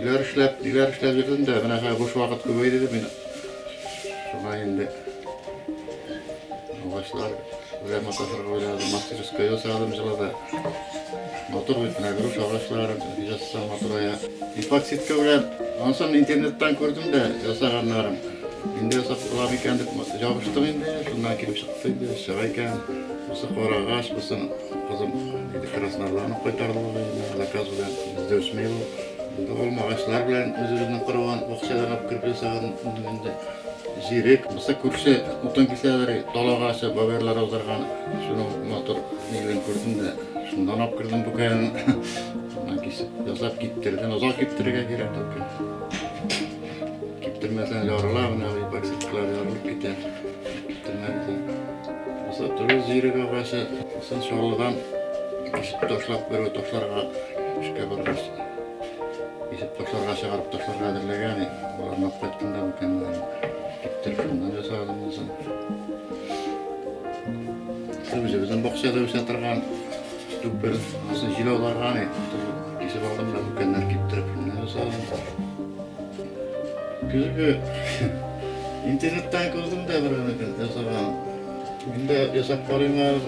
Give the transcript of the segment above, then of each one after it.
Өйләр эшләп, ниләр эшләп йөрдем дә, менә хәзер буш вакыт күбәйде дип мин шуңа инде агачлар белән маташырга уйладым, мастерская ясадым җылыда. Матур бит менә груша агачлары ясасаң матурая. Эпоксидка белән ансын интернеттан күрдем дә ясаганнарын. Инде ясап була микән дип ябыштым инде, шуннан килеп чыкты инде, чыга икән. Бусы карагач, бусын кызым инде Краснодардан ук кайтарды бугай инде, заказ белән. Бездә үсми ул. Инде алма агачлар белән үзебезнең корыган бакчадан алып кереп ясаган инде. Җирек, бусы күрше утын кисәләр, тал агачы, бабайлар аударган. Шуның матур ниләрен күрдем дә, шуннан алып кердем бүкәнен. Шуннан кисеп, ясап киптердем. Озак киптерергә кирәк только. Киптермәсәң ярыла, менә бу эпоксидкалар ярылып китә. Киптермәсәң. Бусы тоже җирек агачы. Бусын Чаллыдан кисеп ташлап, берәү ташларга эшкә баргач. Кисеп ташларга чыгарып ташларга әзерләгән. Аларны алып кайттым да бүкәннәрен киптереп шуннан ясадым монысын. Үзебезнең бакчада үсә торган түпер, анысы җил аударган кисеп алдым да бүкәннәр киптереп шуннан ясадым. Көзге интернеттан күрдем дә бер ясаган. Мин дә ясап карыйм әле.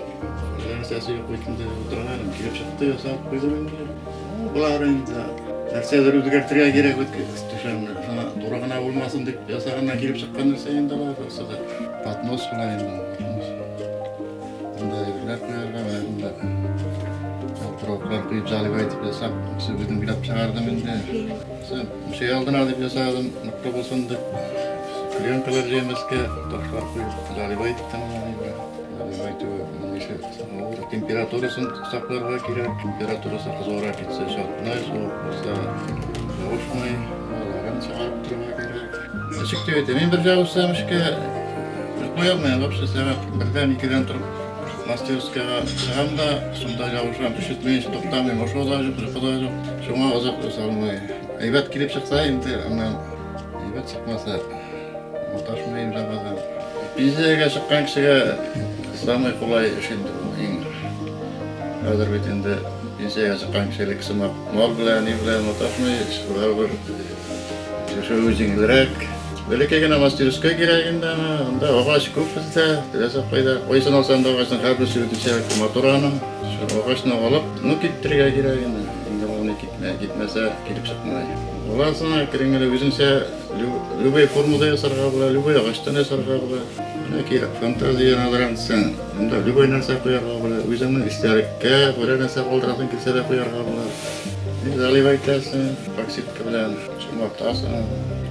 Нәрсәсе юк бит инде утырган, килеп чыкты, ясап куйдым инде. Болар инде нәрсәдер үзгәртергә кирәк бит түшәмне. Шуңа туры гына булмасын дип ясаганнан килеп чыккан нәрсә инде алар барысы да. Поднос була инде. Поднос. Монда әйберләр куярга, менә монда ялтыравыклар куеп заливать итеп ясап, үзем уйлап чыгардым инде. Музей алдына дип ясадым, ныклы булсын дип. Пленкалар җәймәскә, ташлар куеп, заливать иттем аны. Заливать итү ничек авыр. Температурасын сакларга кирәк. Температурасы кызуырак китсә, чатнай, суык булса, ябышмый. Аларын чыгарып торырга кирәк. Ничек дип әйтәм, мин бер җабышсам эшкә, йоклый алмыйм, вообще сәгать бердән, икедән торып мастерскаяга чыгам да, шунда ябышам, өшетмәенчә туктамыйм, ашау да юк, йокы да юк. Шуңа озак ясалмый. Әйбәт килеп чыкса инде, аннан әйбәт чыкмаса, маташмыйм жабадан. Пенсиягә чыккан кешегә самый кулай эш инде бу, иң. Хәзер бит инде пенсиягә чыккан кеше элек сымак мал белән, ни белән маташмый, барыбер яшәве җиңелрәк. Бәләкәй генә мастерская кирәк инде аңа. Анда агач күп бездә, теләсә кайда. Кайсын алсаң да агачның һәрберсе үзенчә матур аның. Шул агачны алып, ну киптерергә кирәк инде. Инде ул кипмә, кипмәсә килеп чыкмый. Аласың, әкрен генә үзеңчә любой формада ясарга була, любой агачтан ясарга була. Менә кирәк, фантазия надырансың. Монда любой нәрсә куярга була. Үзеңнең истәлеккә берәр нәрсә калдырасың килсә дә куярга була. Заливай итәсең, эпоксидка белән. Чынлап-та,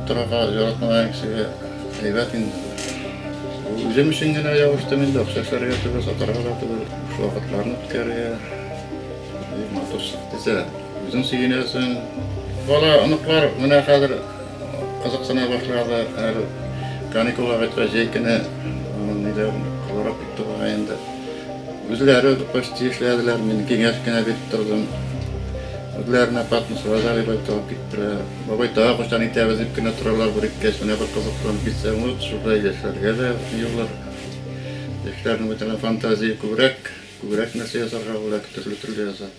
торырга яратмаган кешегә әйбәт инде. Үзем өчен генә ябыштым инде, акча эшләргә түгел, сатарга да түгел. Буш вакытларны үткәрергә. Матур чыкты дисә, үзең сөенәсең. Бала, оныклар менә хәзер кызыксына башлады. Әле каникулга кайткач, җәй көне аның ниләр кылырак китте бугай инде. Үзләре почти эшләделәр, мин киңәш кенә биреп тордым. Үзләренә патмос Розалия бай тагып киттеләр. Бабай тагы кайчан итәбез дип кенә торалар бер иткәч, менә бер кызыкланып китсәң, вот шулай яшьләргә дә юллар. Яшьләрнең бит әле фантазия күбрәк, күбрәк нәрсә ясарга була, төрле-төрле ясап.